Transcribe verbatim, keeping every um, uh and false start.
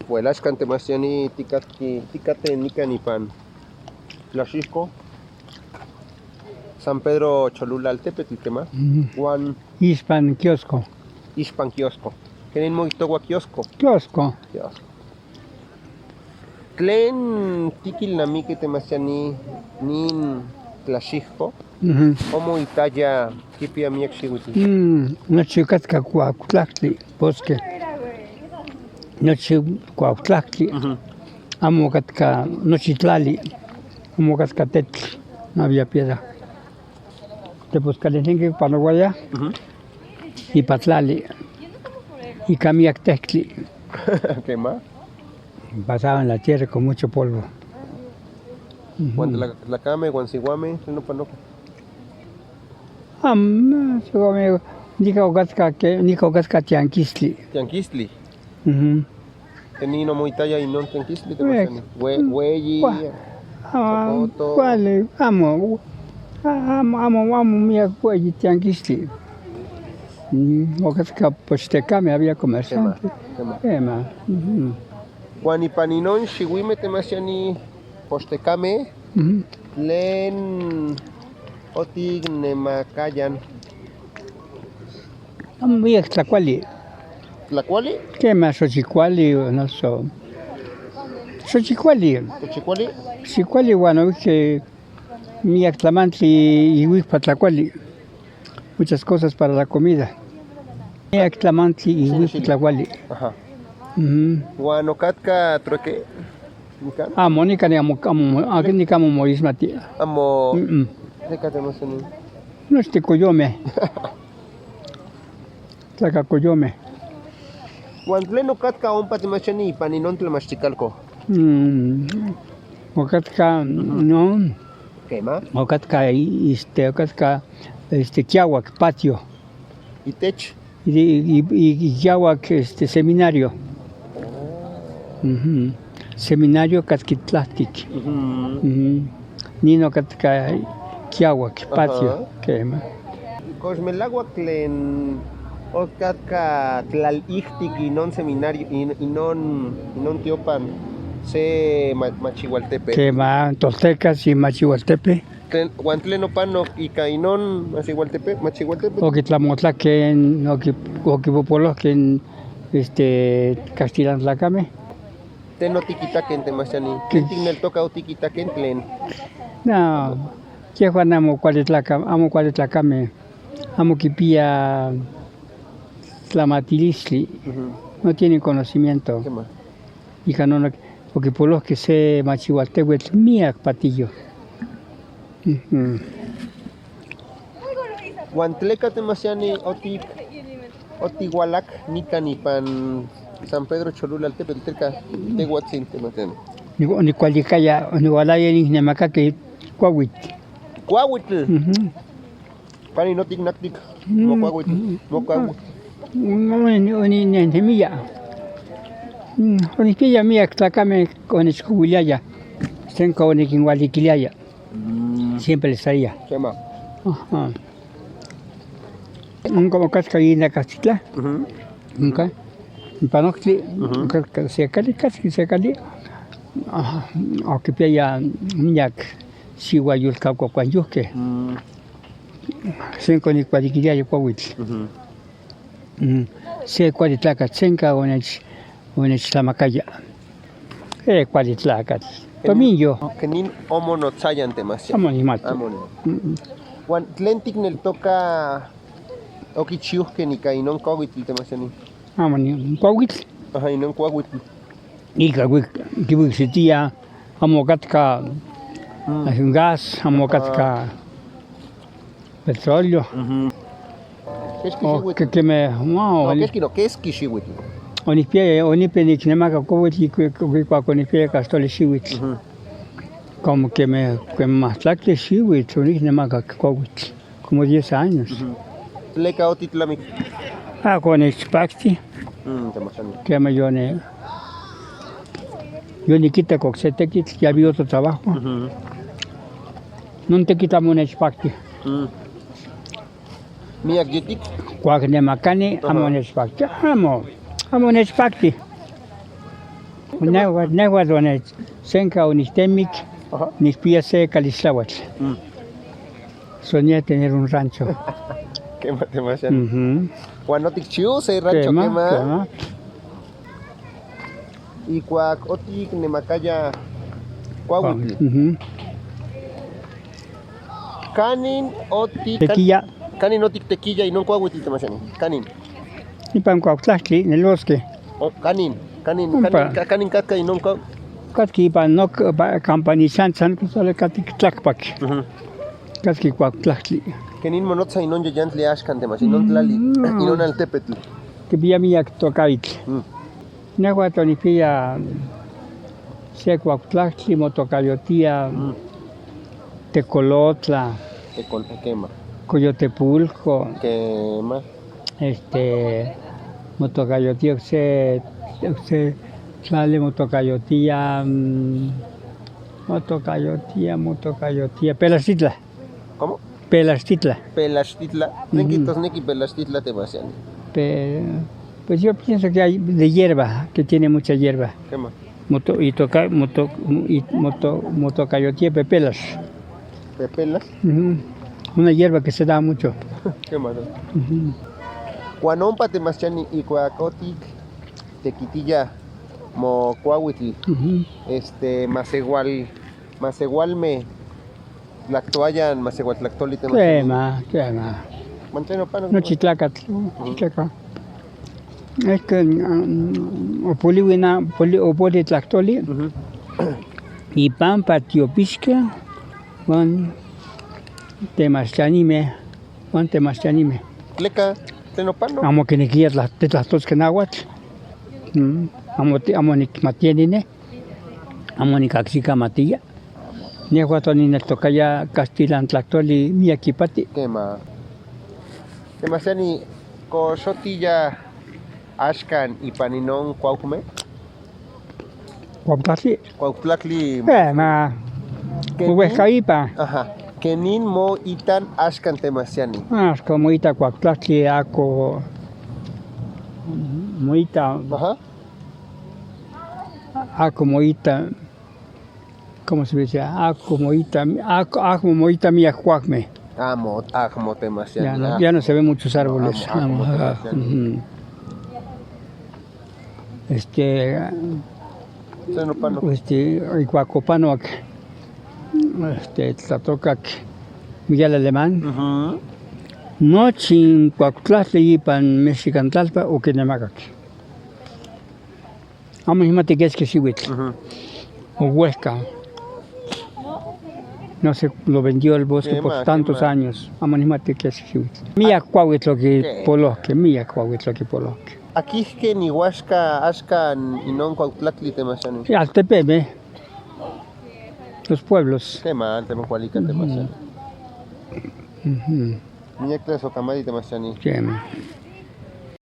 Uelas kan temachtiani tikatki, tikate nikan ipan Tlaxixco, San Pedro Cholula altepetl, kema. Mm. Uan ixpan kiosco. Ixpan kiosco. Kenin moijtoua kiosco? Kiosco. Kiosco. Tlen tikilnamiki temachtiani nin Tlaxixco? Mhm. Omoitaya kipia miak xiuitl. Mm, nochi okatka kuaujtlaktli, bosque. Nochi kuaujtlaktli. Mhm. Amo okatka nochi tlali. Amo okatka tetl. No había piedra. Tepos kali ninki panouaya. Mhm. Ipa tlali. Ika miak tektli. Kema. Pasaba en la tierra con mucho polvo. Uan tla-, tlakamej uan siuamej, tlen opanoko? Am, siuamej, nika okatka ke-, nika okatka tiankistli. Tiankistli. Mhm. Kenin omoitaya inon tiankistli temachtiani? Ue-, ueyi, kua-, ah, sokoto. Kuali, amo, a-, amo, amo, amo miak ueyi tiankistli. Mm, okatka pochtekamej, había comerciante. Kema, kema. Kema. Mhm. Uan ipan inon xiuimej temachtiani pochtekamej, mhm, tlen otiknemakaya? Amo miak tlakuali. Tlakuali? Kema, xochikuali, noso. Xochikuali. Xochikuali? Xochikuali uan noijki miak tlamantli iuikpa tlakuali. Muchas cosas para la comida. Miak tlamantli iuikpa tlakuali. Ajá. Mhm. Uan okatka trueque nikan? Amo, nikan amo, amo, akin nikan amo moixmati. Amo. Mm-mm. Tleka temachtiani? Nochtin koyomej. Tlaka koyomej. Uan tlen okatka ompa temachtiani ipan inon tlamachtikalko? Mm, okatka, no. Kema. Okatka, este, okatka, este, kiauak patio. Itech? I, i, i, i kiauak, este, seminario. Ujú. Seminario katki tlajtik. Ujú. Ujú. Nin okatka kiauak patio. Ajá. Kema. Kox melauak tlen okatka tlalijtik inon seminario, in-, inon, inon tiopan se ma-, Machihualtepe? Kema, toltekas y Machihualtepe. Tlen, uan tlen opanok ika inon Machihualtepe-, Machihualtepe? Okitlamotlakej, oki-, okipopolojkej, este, kaxtilan tlakamej. Tlen otikitaken temachtiani? Tlen tikneltoka otikitaken tlen? No, yejuan amo kuali tlaka-, amo kuali tlakamej, amo kipia tlamatilistli. Ujú. No tienen conocimiento. Kema. Ika non ok-, okipolojkej se Machihualteuetl miak patiyo. Ujú. Uan tleka temachtiani oti-, otiualak nikan ipan San Pedro Cholula altepetl, tleka tejuatsin temachtiani? Ni-, onikualikaya, oniualaya niknemakakej kuauitl. Kuauitl. Ujú. Kanin otiknaktik, mm, mokuauitl, mokuauitl. Mm, oni-, oninejnemiya. Mm, onikpiaya miak tlakamej onechkouiliaya. Senka onikinualikiliaya. Mm. Siempre les traía. Kema. Ajá. Onka okatka inakastitla. Ujú. Onka. Ipan oktli. Ujú. Okatka se kali, kaski se kali. Ajá. Okipiaya miak siuayolkaukakuanyojkej. Mm. Senka onikualikiliaya kuauitl. Ujú. Mm, se kuali tlakatl senka onech-, onechtlamakaya. Eh, kuali tlakatl. Ken-, Tominyo. Kenin omonotsaya temachtiani? Amo nimati. Amo ni-. Mm, mm. Uan tlen tikneltoka okichiujkej ika inon kuauitl temachtiani? Amo ni-, kuauitl. Ajá, inon kuauitl. Ika wik-, kiwiksitiya, amo okatka, mm, gas, amo, ajá, okatka petróleo. Ujú. Keski, o, xiuitl? Ke-, kemej, no, no, oni-, keski, no, keski xiuitl? Onikpia, onikpia niknemaka kuauitl, iku-, iku-, ikuak onikpiaya kastoli xiuitl. Ujú. Como kemej, kemej majtlaktli xiuitl oniknemakak kuauitl. Como diez años. Ujú. ¿Tleka otitlamik? Ah, onechpakti. Mm, temachtiani. Kema yoni-, yonikitak okse tekitl, ya vi otro trabajo. Ujú. Non tekitl amo onechpakti. Mm. Miak yetik? Kuak nemakani, amo, ajá, onechpakti. Amo, amo onechpakti. Newa, newa donech, senka oniktemik, ajá, nikpia se kalixtlauatl. Mm. Soñé tener un rancho. Kema, Temasiani. Ujú. Uan otikchiu se rancho, kema, kema. Kema. Ikuak otiknemakaya kuauitl. Ujú. ¿Kanin otik-, tekiya, kanin otiktekiya inon kuauitl, Temasiani? ¿Kanin? Ipan kuautlajtli, en el bosque. Oh, ¿kanin? ¿Kanin, ompa, kanin, ka-, kanin katka inon kuau-? Katki ipan nok-, pa-, kampa nixan san, sole katik tlakpak. Ujú. Katki kuautlajtli. ¿Kenin monotsa inon yeyantli axkan, Temasiani? Inon tlali, mm, inon altepetl. Kipia miak tokaitl. Mm. Nejwa tonikpia se kuautlajtli motokayotia, mm, Tekolotla. Tekol-, kema. Coyotepulco. Kema. Este, motokayotia okse, okse tlali motokayotia, mm, motokayotia, motokayotia, Pelaxtitla. ¿Cómo? Pelaxtitla. Pelaxtitla. ¿Tlen, ujú, kijtosneki Pelaxtitla, Temasiani? Pe-, pues yo pienso que hay de hierba, que tiene mucha hierba. ¿Qué más? Moto-, y toca-, moto-, y moto-, motokayotia pepelax. ¿Pepelax? Ujú. Una hierba que se da mucho. ¿Qué más? Ujú. Uan ompa, Temasiani, ikuak otiktekitiya mokuauitl, ujú, este, maseual-, maseualmej tlaktoayaj, maseualtlaktoli, Temasiani. Kema, kema. ¿Uan tlen opanok? Nochi tlakatl, ujú, nochi tlakatl. Es que, mm, opoliui na-, poli-, opoliui tlaktoli, ujú, ipampa tiopixkej uan temachtlanimej, uan temachtlanimej. ¿Tleka? ¿Tlen opanok? Amo kinekiya tla-, tetlajtoskej nauatl. Mm, amo ti-, amo nikmatia ninej. Amo nikaksika matiya. Nejwa tonineltokaya kaxtilan tlaktoli miak ipati. Kema. Temasiani, ¿kox otiya axkan ipan inon kuaujmej? ¿Kuaujtlaktli? Kuaujtlaktli. Kema. Kenin? Uejkaipa. Ajá. ¿Kenin moitan axkan, Temasiani? Axkan moita kuaujtlaktli, ako moita. Ajá. Ako moita, ¿cómo se dice? Ako moita, ako, ako moita miak kuaujmej. Amo, amo, Temasiani. Ya no, ya no se ven muchos árboles. Amo, amo, amo, ajá, Temasiani. Ujú. Este, tlen opanok? Este, ikuak opanok, este, tlatokak Miguel Alemán, ujú, nochi kuaujtlaktli ipan Mexicantlalpa okinemakak. Amo nikmati keskej xiuitl. Ujú. Ouejka. No sé, lo vendió el bosque por tantos años. Kema, kema. Amo nikmati keskej xiuitl. Miak kuauitl okipolojkej, miak kuauitl okipolojkej. ¿Akijkej niuaxka axkan inon kuaujtlaktli, Temasiani? Altepemej. Los pueblos. Kema, altepemej kuali katej, Temasiani. Ujú. Miak tlasokamati, Temasiani. Kema.